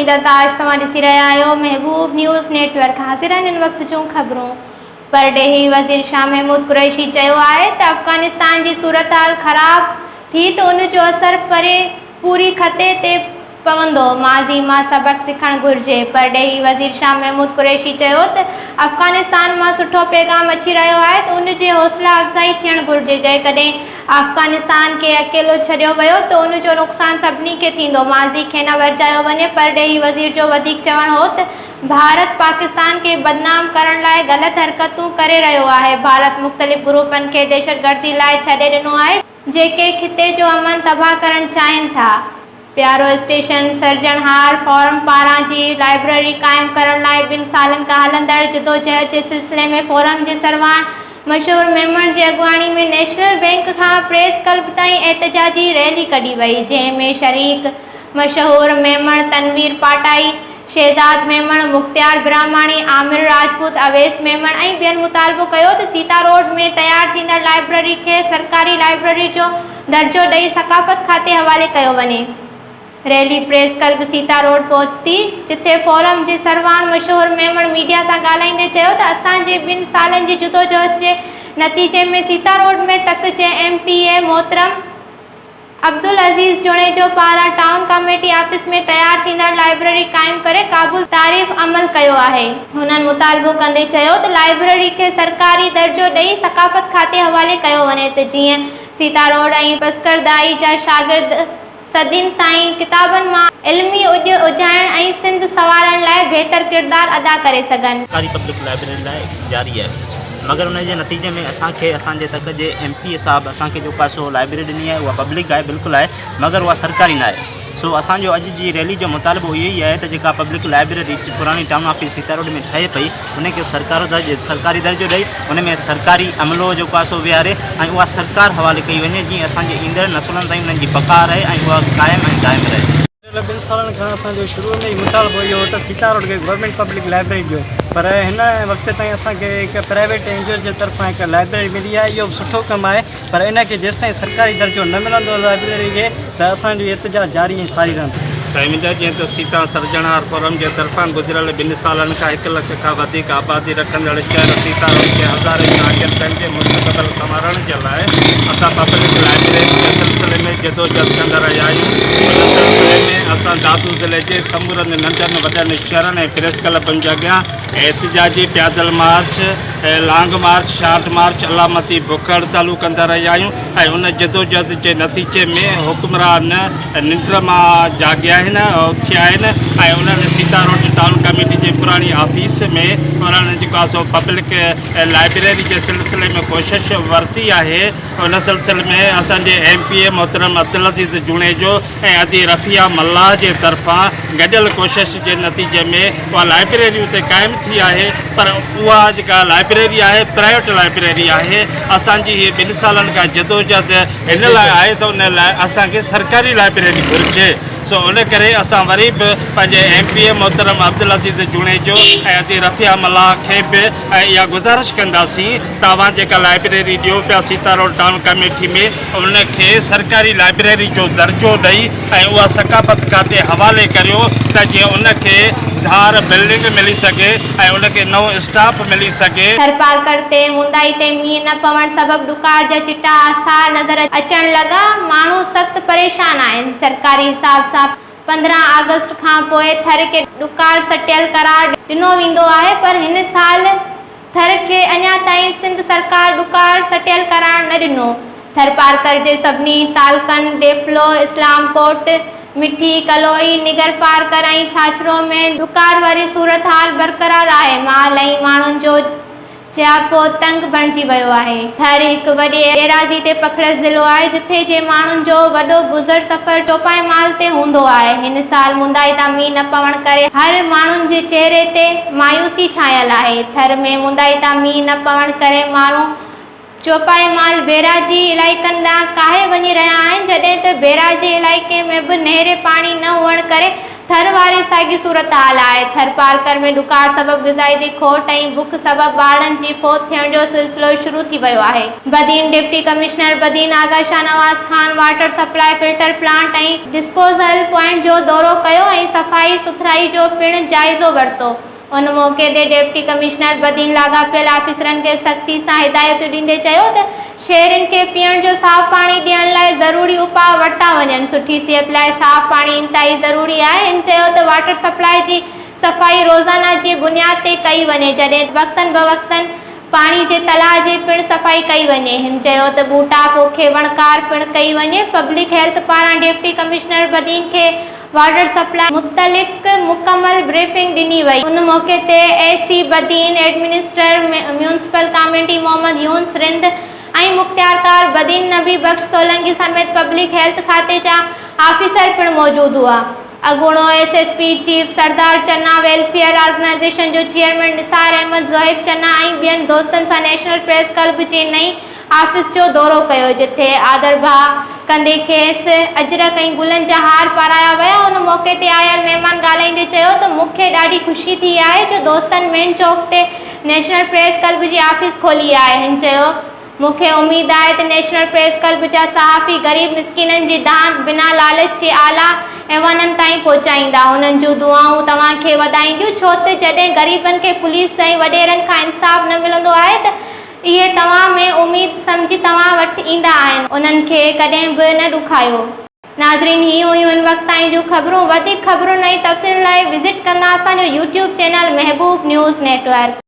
وحيده تاج توهان ڏسي رهيا آهيو محبوب نيوز نيٽ ورڪ حاضر آهن هن وقت جون خبرون پرڏيهي وزير شاهه محمود قريشي چيو آهي ته افغانستان جي صورتحال خراب ٿي ته ان جو اثر پري پوري خطي تي پوندو، ماضي مان سبق سکڻ گهرجي. پرڏيهي وزير شاهه محمود قريشي چيو ته افغانستان مان سٺو پيغام اچي رهيو آهي ته ان جي حوصلا افزائي ٿيڻ گهرجي، جيڪڏهن افغانستان کي اڪيلو ڇڏيو ويو ته ان جو نقصان سڀني کي ٿيندو، ماضي کي نه ورجايو وڃي. پرڏيهي وزير جو وڌيڪ چوڻ هو ته ڀارت پاڪستان کي بدنام ڪرڻ لاء غلط حرڪتون ڪري رهيو آهي، ڀارت مختلف گروپن کي دهشتگردي لاء ڇڏي ڏنو آهي، جيڪي خطي جو امن تباهه ڪرڻ چاهين ٿا. پيارو اسٽيشن سرجڻهار فورم پاران جي لائبريري قائم ڪرڻ لاء ٻن سالن کان هلندڙ جدوجهد جي سلسلي ۾ فورم جي سرواڻ مشهور ميمڻ جي اڳواڻي ۾ نيشنل بئنڪ کان پريس ڪلب تائين احتجاجي ريلي ڪڍي وئي جنهن ۾ شريڪ مشهور ميمڻ تنوير پاٽائي، شهزاد ميمڻ، مختيار براهماڻي، عامر راجپوت، اويس ميمڻ ۽ ٻين مطالبو ڪيو ته سيتا روڊ ۾ تيار ٿيندڙ لائبريري کي سرڪاري لائبريري جو درجو ڏئي ثقافت کاتي حوالي ڪيو وڃي. Rally press club Sita road پهتي جتي فورم جي سرواڻ مشهور ميمڻ ميڊيا سان ڳالهائيندي چيو ته اسان جي ٻن سالن جي جدوجهد جي نتيجي ۾ سيتا روڊ ۾ تڪ جي ايم پي اي محترم عبدالعزيز جوڻيجو پاران ٽائون ڪميٽي آفيس ۾ تيار ٿيندڙ لائبريري قائم ڪري قابل تعريف عمل ڪيو آهي. هنن مطالبو ڪندي چيو ته لائبريري کي سرڪاري درجو ڏئي ثقافت کاتي حوالي ڪيو وڃي ته جيئن سيتاروڊ ۽ پسگردائي جا شاگرد صدين تائين ڪتابن مان علمي اڄ اجهائڻ ۽ سنڌ سنوارڻ لاء بهتر ڪردار ادا ڪري سگهن. سرڪاري پبلڪ لائبريري لاء جاري آهي مگر ان جي نتيجي ۾ اسان کي اسان جي تڪ جي ايم پي اي صاحب اسان کي جيڪو آهي سو لائبريري ڏني آهي اها پبلڪ آهي بلڪل آهي مگر اها سرڪاري نه آهي سو اسان جو اڄ جي ريلي جو مطالبو اهو ئي آهي ته جيڪا پبلڪ لائبريري پراڻي ٽائون آفيس سيتا روڊ ۾ ٺهي پئي ان کي سرڪارو درجو سرڪاري درجو ڏئي ان ۾ سرڪاري عملو جيڪو آهي سو ويهاري ۽ اها سرڪار حوالي ڪئي وڃي جيئن اسان جي ايندڙ نسلن تائين انهن جي بقا رهي ۽ اها قائم ۽ دائم رهي. گذريل ٻن سالن کان اسان جو شروع ۾ ئي مطالبو اهو هو ته سيتا روڊ کي گورنمينٽ پبلڪ لائبريري ڏيو پر هن وقت تائين اسان کي هڪ پرائيويٽ اين جي اوز جي طرفان هڪ لائبريري ملي آهي اهو به سٺو ڪم آهي پر ان کي جيستائين سرڪاري درجو نه ملندو لائبريري کي ته اسان جو احتجاج جاري ۽ ساري رهندو. سائين منهنجا جيئن ته سيتا سرجڻهار فورم جي طرفان گذريل ٻن سالن کان هڪ لک کان وڌيڪ آبادي رکندڙ شهر سيتا روڊ جي هزارين شاگردن جي مستقبل سنوارڻ جي لاء اسان پبلڪ لائبريري جي سلسلي ۾ جدوجھد ڪندا رهيا آهيون. ان سلسلي ۾ اسان دادو ضلعي جي سمورن ننڍن وڏن شهرن ۽ پريس ڪلبن جي اڳيان احتجاجي پيادل march, long march, short march, علامتي بک هڙتالون ڪندا رهيا آهيون ۽ ان جدوجھد جي نتيجي ۾ حڪمران ننڊ مان جاڳيا آهن، اٿيا آهن ۽ انهن سيتا روڊ ٽائون ڪميٽي جي پراڻي آفيس ۾ انهن جيڪو آهي سو پبلڪ لائبريري جي سلسلي ۾ ڪوشش ورتي آهي ان سلسلي ۾ اسان جي ايم پي اي محترم عبدالعزيز جوڻيجو ۽ ادي رفيعه ملاح جي طرفان گڏيل ڪوشش جي نتيجي ۾ اها لائبريري اتي قائم ٿي آهي پر اها جيڪا لائبريري آهي پرائيوٽ لائبريري آهي اسان جي هي ٻن سالن کان جدوجهد ان لاء آهي ته ان لاء اسان کي سرڪاري لائبريري گهرجي سو ان ڪري اسان وري به پنهنجي ايم پي اي محترم عبدالعزيز جوڻيجو ۽ ادي رفيعه ملاح کي به اها گذارش ڪنداسين ته اوهان جيڪا لائبريري ڏيو پيا سيتاروڊ ٽائون ڪميٽي ۾ ان کي سرڪاري لائبريري جو درجو ڏئي ۽ اها ثقافت کاتي حوالي ڪريو ته جيئن ان کي ڌار بلڊنگ ملي سگهي ۽ ان کي نئون اسٽاف ملي سگهي. ٿرپارڪر تي اونداهي تي مينهن نه پوڻ سبب ڏڪار جا چٽا آثار نظر اچڻ لڳا، ماڻهو سخت پريشان آهن، سرڪاري حساب سان 15 آگسٽ کان پوء ٿر کي ڏڪار سٽيل قرار ڏنو ويندو آهي پر هن سال ٿر کي اڃا تائين سنڌ سرڪار ڏڪار سٽيل قرار نه ڏنو. ٿرپارڪر جي سڀني تعلقن ڏيپلو، اسلام ڪوٽ، مٺي، ڪلوئي، نگرپارڪر ۽ ڇاڇرو ۾ ڏڪار واري صورتحال برقرار آهي، مال ۽ ماڻهن جو جياپو تنگ بڻجي ويو آهي. ٿر هڪ وڏي ايراضي تي پکڙيل ضلعو آهي، جٿي جي ماڻهن جو وڏو گذر سفر چوپائي مال تي هوندو آهي. هن سال مندائتا مينهن نه پوڻ ڪري هر ماڻهن جي چهري تي مايوسي ڇانيل آهي. ٿر ۾ مندائتا مينهن نه پوڻ ڪري ماڻهو چوپائي مال بيراجي علائقن ڏانهن ڪاهي وڃي رهيا آهن، جڏهن ته بيراجي علائقي ۾ به نهري پاڻي نه هئڻ ڪري ٿر واري ساڳي صورتحال آهي، ٿرپارڪر ۾ ڏڪار سبب غذائي جي کوٽ ۽ بک سبب ٻارڙن جي فوت ٿيڻ جو سلسلو شروع ٿي ويو آهي. Badin, deputy commissioner Badin Agha Shahnawaz Khan water supply filter plant ۽ disposal point جو دورو ڪيو ۽ صفائي سٿرائي جو پڻ جائزو ورتو. ان موقعي تي ڊپٽي ڪمشنر بدين لاڳاپيل آفيسرن کي سختي سان هدايتون ڏيندي چيو ته شهرين کي پيئڻ جو صاف پاڻي ڏيڻ لاء ضروري اپاء ورتا وڃن، سٺي صحت لاء صاف پاڻي انتهائي ضروري آهي، هن چيو ته واٽر سپلاء جي صفائي روزانه جي بنياد تي ڪئي وڃي جڏهن وقتن بوقتن پاڻي جي تلاء جي پڻ صفائي ڪئي وڃي، هن چيو ته ٻوٽا پوکي وڻڪار پڻ ڪئي وڃي، پبلڪ هيلٿ پاران ڊپٽي ڪمشنر بدين کي واٽر سپلاء متعلق مڪمل بريفنگ ڏني وئي. ان موقعي تي A C Badin, administrator municipal committee Muhammad Younis Rind ۽ مختيارڪار بدين نبي بخش سولنگي سميت پبلڪ هيلٿ کاتي جا آفيسر پڻ موجود هئا. اڳوڻو S S P chief Sardar Channa, welfare organisation جو چيئرمين نثار احمد زوهيب چنا ۽ ٻين دوستن سان نيشنل پريس ڪلب جي نئين آفيس جو دورو ڪيو جتي آڌرڀاء ڪندي کيس اجرڪ ۽ گلن جا هار پارايا ويا ان موقعي تي آيل مهمان ڳالهائيندي چيو ته مون کي ڏاڍي خوشي ٿي آهي جو دوستن مين چوڪ تي نيشنل پريس ڪلب جي آفيس کولي آهي هن چيو مون کي اميد آهي ته نيشنل پريس ڪلب جا صحافي غريب مسڪينن جي دانهن بنا لالچ جي اعليٰ ايوانن تائين پهچائيندا انهن جون دعائون توهان کي وڌائينديون ڇو ته جڏهن غريبن کي پوليس ۽ وڏيرن کان انصاف نه ملندو آهي ته اهي توهان ۾ اميد سمجهي توهان وٽ ايندا آهن، انهن کي ڪڏهن به نه ڏکايو. ناظرين هي هيون هن وقت تائين جون خبرون وڌيڪ خبرن ۽ تفصيلن لاء وزٽ ڪندا اسان جو YouTube channel Mehboob news network.